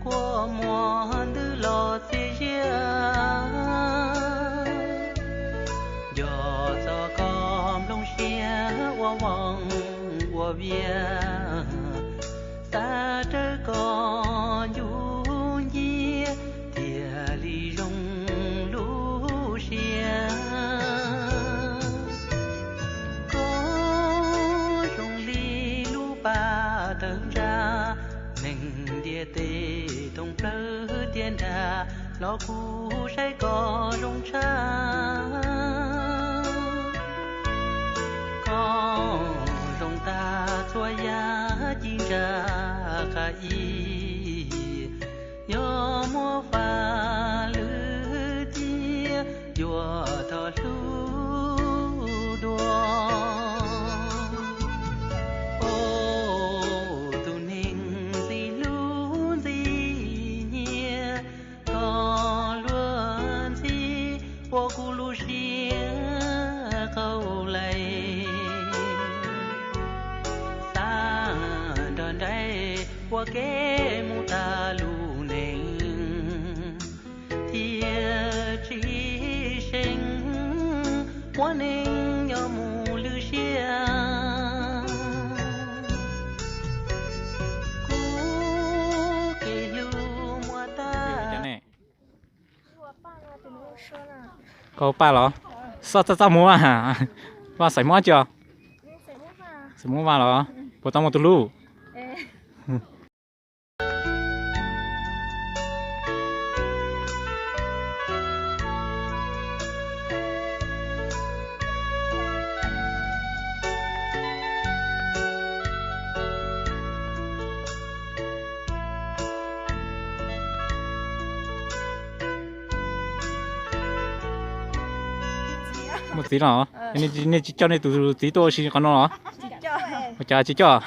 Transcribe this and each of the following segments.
Kua muag ntws los txias ziab, nco txog koj nplooj siab ua voos ua vias, xav rawv koj ncu nciab thiaj li zoo lub siab. Koj zoo li lub pas tawg ntsa, neeg ntiaj teb thoob plawg tiaj nrag los kuj saib koj zoo tshaj. Koj zoo tag txhua yam ci ntsa qab ib, yog muaj faj lwm tiag yuav thov hlub dua. Tus neeg ntxim hlub ntxim nyiam, koj luag ntxhi ua kuv lub siab qaug lais. Xav nrog nraim ua ke mus tag lub neej, thiaj tsis seem muab neej nyob mus lwm siab. Kuv kev hlub muab tag. Koj ua paj los? Xoj txaj txaj muag, vaj xeem Hmoob tsi os? Xeem Hmoob vaj los? Puas tau muaj tus hlub? Muaj txiv los? Nej tsis coj nej tus txiv tuaj ua si qhov no los? Ua cas tsis coj?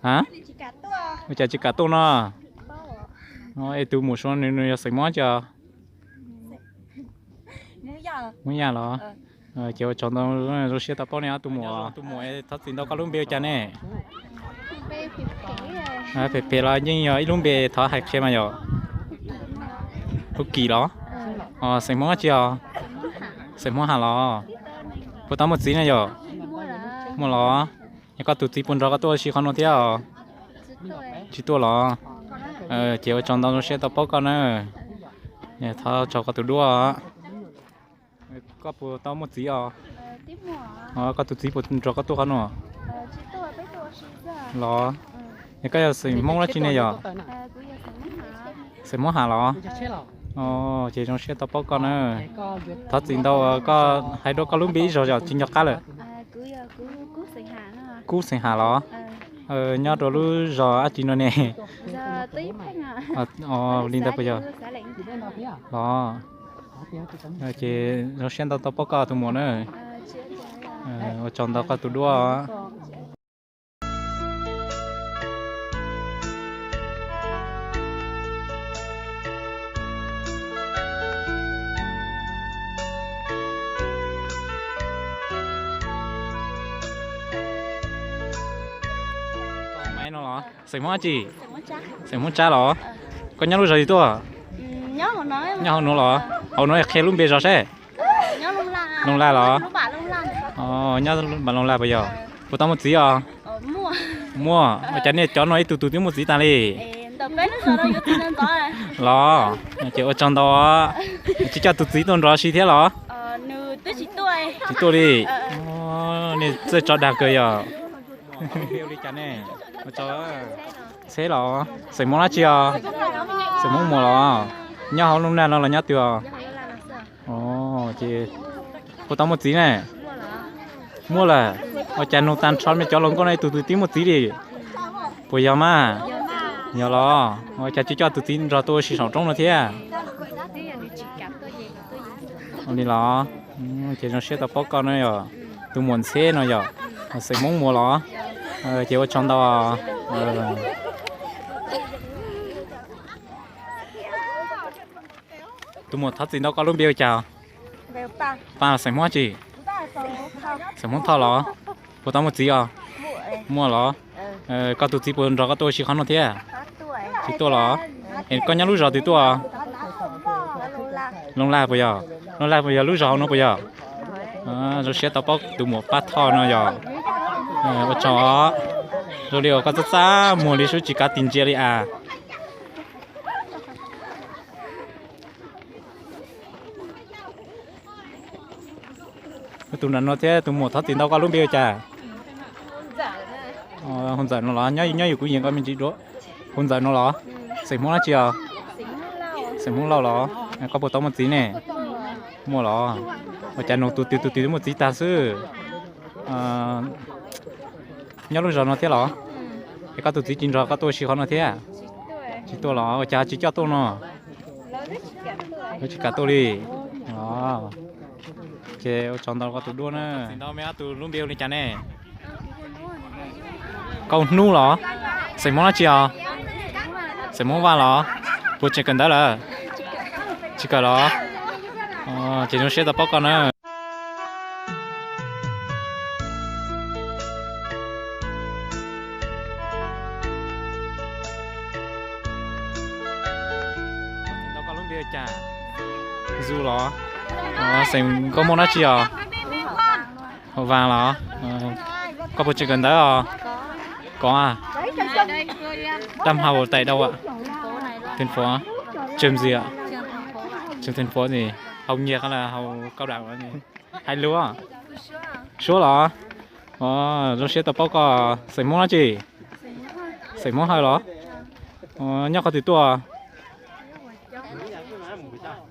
A, ua cas tsis kam tuaj no? Es tus muam Suav nws yog xeem Hmoob tsi os? Hmoob Yaj los? Ces ua tsaug ntau, zoo siab tau paub nej ob tus muam. Tus muam, thov txim ntau, koj lub npe ua cas ne? Phem phem los yeej yog ib lub npe, thov hais qhia mas yom. Hub Kim los? Xeem Hmoob dab tsi os? Xeem Hmoob Ham los? Puas tau muaj txiv na yom? Muaj los? Es koj tus txiv puas nrog koj tuaj ua si qhov no thiab os? Tsis tuaj los? Ces ua tsaug ntau, zoo siab tau paub koj na. Thov tsaug koj tus duab. Koj puas tau muaj txiv os? Koj tus txiv puas nrog koj tuaj qhov no los? Es koj yog xeem Hmoob dab tsi ne yom? Xeem Hmoob Ham los? Ces zoo siab tau paub koj na. Thov txim ntau, koj hais dua koj lub npe ib zaug yom, tsis nco qab lawm. Kub xeem Ham los? Nyob rau lub zos dab tsi no ne? Li ntawd puas yog los? Ces zoo siab ntau tau paub koj tus muam na. Ua tsaug ntau koj tus duab. Xeem Hmoob dab tsi? Xeem Hmoob Tsab los? Koj nyob lub zos twg tuaj? Nyob hauv nuav los? Hauv nuav qhia lub npe zos seb. Looj Laj los? Nyob Looj Laj puas yog? Puas tau muaj txiv os? Muaj. Ua cas nej cov no ib tug tug twb muaj txiv tas li los? Ces ua tsaug ntau. Tsis coj tus txiv tuaj nrog si thiab los? Tsis tuaj li. Nej txawj tso dag kawg yog. Xeb los? Xeem Hmoob dab tsi os? Xeem Hmoob Muas los? Nyob hauv Looj Laj no los nyob twg os? Ces puas tau muaj txiv ne? Muaj lawm. Ua cas nug tag nrho nej cov hluas nkauj no ib tug tug twb muaj txiv li? Puas yog mas? Yog los? Ua cas tsis coj tus txiv nrog tuaj ua si saum roob no thiab? Ua li los? Ces zoo siab tau paub koj na yog. Tus muam Ntxheb no yog xeem Hmoob Muas los? Ces ua tsaug ntau. Tus muam, thov txim ntau, koj lub npe ua cas? Paj, xeem Hmoob dab tsi? Xeem Hmoob Thoj los? Puas tau muaj txiv os? Muaj los? Koj tus txiv puas nrog koj tuaj ua si qhov no thiab? Tsis tuaj los? Es koj nyob lub zos twg tuaj? Looj Laj puas yog? Looj Laj puas yog lub zos hauv no puas yog? Zoo siab tau paub tus muam Paj Thoj no yog. Ua tsaug. Zoo li uas koj txaj txaj muag li sub tsis kav tis ntsia li as. Tus nram no thiab tus muam thov txim ntau, koj lub npe hu cas? Hu Ntxawm no los? Nyob yus kuv yees koj me ntsis dua. Hu Ntxawm no los? Xeem Hmoob dab tsi os? Xeem Hmoob Lauj los? Koj puas tau muaj txiv ne? Muaj los? Ua cas nug tus twg tus twg muaj txiv tag xwb. Nyob lub zos no thiab los? Es koj tus txiv tsis nrog koj tuaj si qhov no thiab? Tsis tuaj los? Ua cas tsis coj tuaj no? Lawv tsis kam tuaj li. Ces ua tsaug ntau koj tus duab na. Txim ntau me, ob tug lub npe hu li cas ne? Koj hu Hnub los? Xeem Hmoob dab tsi os? Xeem Hmoob Vaj los? Puas tseem kawm ntawv lawm? Tsis kawm los? Ces zoo siab tau paub koj na. Koj lub npe hu cas? Zus los? Xeem, koj muaj dab tsi os? Hauv Vas los? Koj puas tseem kawm ntawv os? Kov. Dab hau tais dau. Thành phố. Trường gì ạ? Trường thành phố gì? Học nghiệp hay là học cao đẳng gì? Hais lus. Suab los? Zoo siab tau paub koj. Xeem Hmoob dab tsi? Xeem Hmoob Hawj los? Nyob qhov twg tuaj?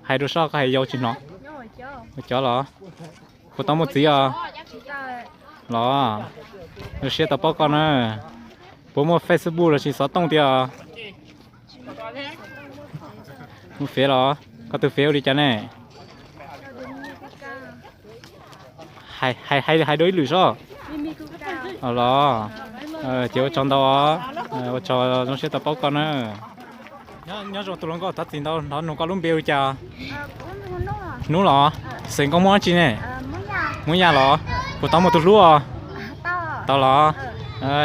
Hais rau soj, koj hais yau tsis hnov. Cov los? Puas tau muaj txiv os? Los? Zoo siab tau paub koj na. Puas muaj Facebook lossis xov tooj tiag? Muaj fev los? Koj tus fev hu li cas ne? Hais dua ib lwm soj. Los? Ces ua tsaug ntau os. Ua tsaug, zoo siab tau paub koj na. Nyob zoo tus hluas nkauj, thov txim ntau, hnov nug koj lub npe hu cas? Hnub los? Xeem, koj Hmoob dab tsi ne? Hmoob Yaj los? Puas tau muaj tus hlub os? Tau los?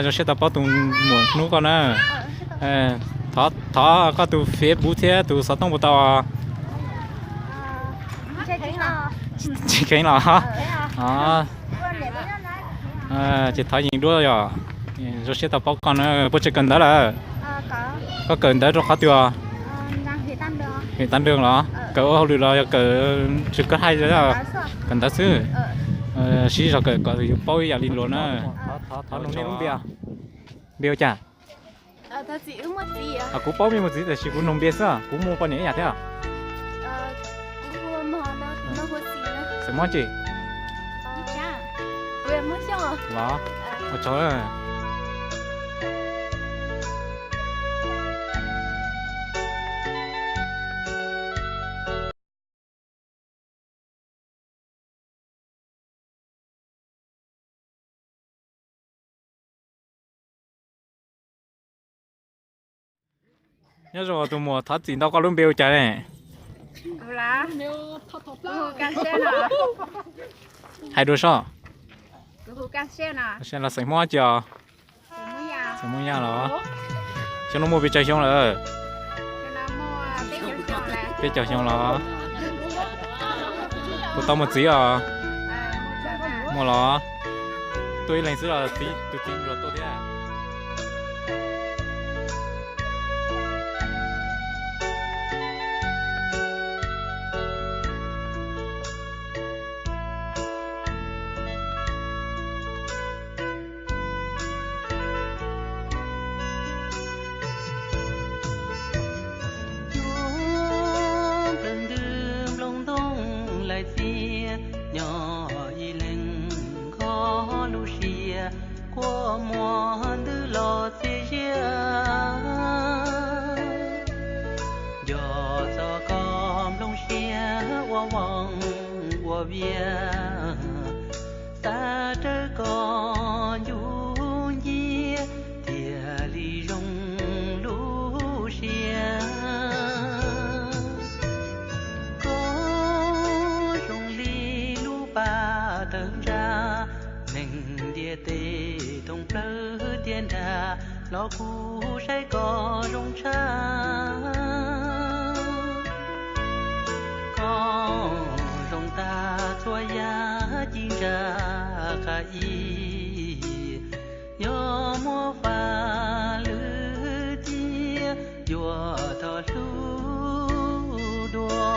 Zoo siab tau paub tus muam Hnub koj na. Thov koj tus Facebook thiab tus xov tooj puas tau? Tsis kheev los? Ces thov yees duab yom. Zoo siab tau paub koj na. Puas tseem kawm ntawv lawm? Koj kawm ntawv rau qhov twg os? Hwm, Tam Nrwg los? Kawm ua hauj lwm los yog kawm tsis kawm hais? Kawm ntawv xwb. Siv zog kawm kom yus paub ib yam li luag na. Thov nug nej lub npe. Npe hu cas? Kuv paub mej muaj txiv tab sis kuv nug npe xwb, kuv muaj poj niam ib yam thiab. Xeem Hmoob dab tsi? Los? Ua tsaug. Nyob zoo tus muam, thov txim ntau, koj lub npe hu cas ne? Hais dua soj. Los xeem Hmoob dab tsi os? Xeem Hmoob Yaj los? Xyoo no muaj pes tsawg xyoo lawm? Peb caug xyoo los? Puas tau muaj txiv os? Muaj los? Tuaj ib leeg xwb los tus txiv luag tuaj thiab? Nyob plawv ntws nplooj ntoo laim txias, nyob ib leeg nkho lub siab, kua muag ntws los txias ziab. Nco txog koj nplooj siab ua voos ua vias, xav rawv koj ncu nciab thiaj li zoo lub siab. Koj zoo li lub pas tawg ntsa, neeg ntiaj teb thoob plawg tiaj nrag los kuj saib koj zoo tshaj. yuav tau hlub dua.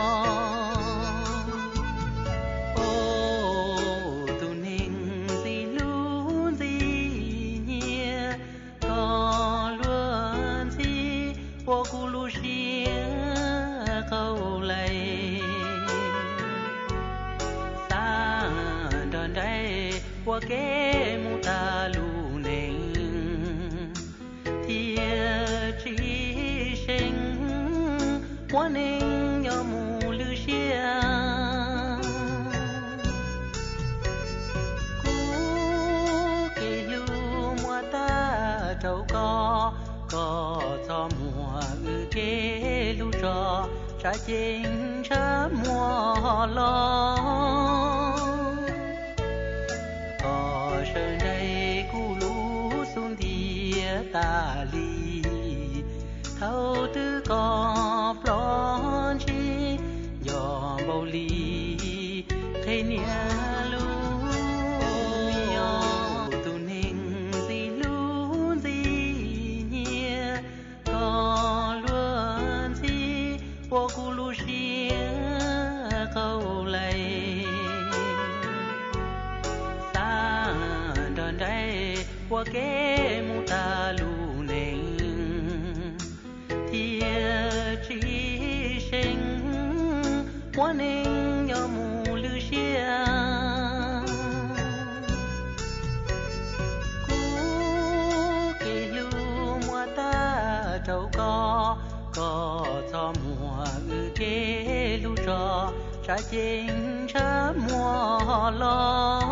Tus neeg ntxim hlub ntxim nyiam, koj luag ntxhi ua kuv lub siab qaug lais. Xav nrog nraim ua ke mus tag lub neej, thiaj tsis seem muab neej nyob mus lwj siab. Kuv kev hlub muab tag rau koj, koj txhob muab wb kev hlub tso, tsam ces ntshav muag los. Koj sawv nraim kuv lub xub ntiag tas li, thaum twg koj ploj ntsib, nco npaum li qhia niam lub me nyuam. Tus neeg ntxim hlub ntxim nyiam, koj luag ntxhi ua kuv lub siab qaug lais. Xav nrog nraim ua ke mus tag lub neej, thiaj tsis seem muab neej nyob mus lwj siab. Kuv kev hlub muab tag rau koj, koj txhob muab wb kev hlub tso, tsam ces ntshav muag los.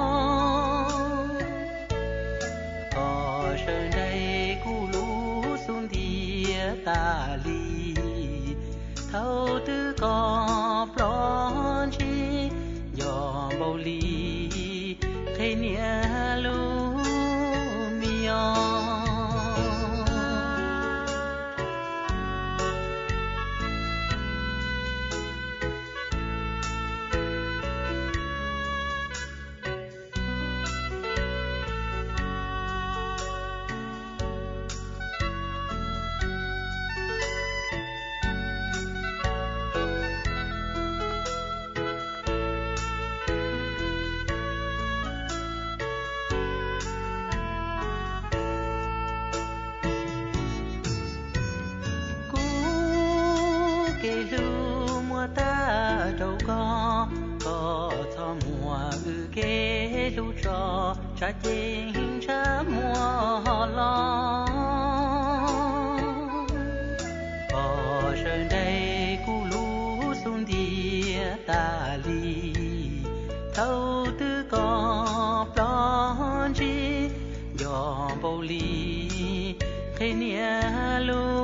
Koj sawv nraim kuv lub xub ntiag tas li, thaum twg koj ploj ntsib, nco npaum li qhia niam lub me nyuam. Kuv kev hlub muab tag rau koj, koj txhob muab wb kev hlub tso, tsam ces ntshav muag los. Koj sawv nraim kuv lub xub ntiag tas li, thaum twg koj ploj ntsib, nco npaum li qhia niam lub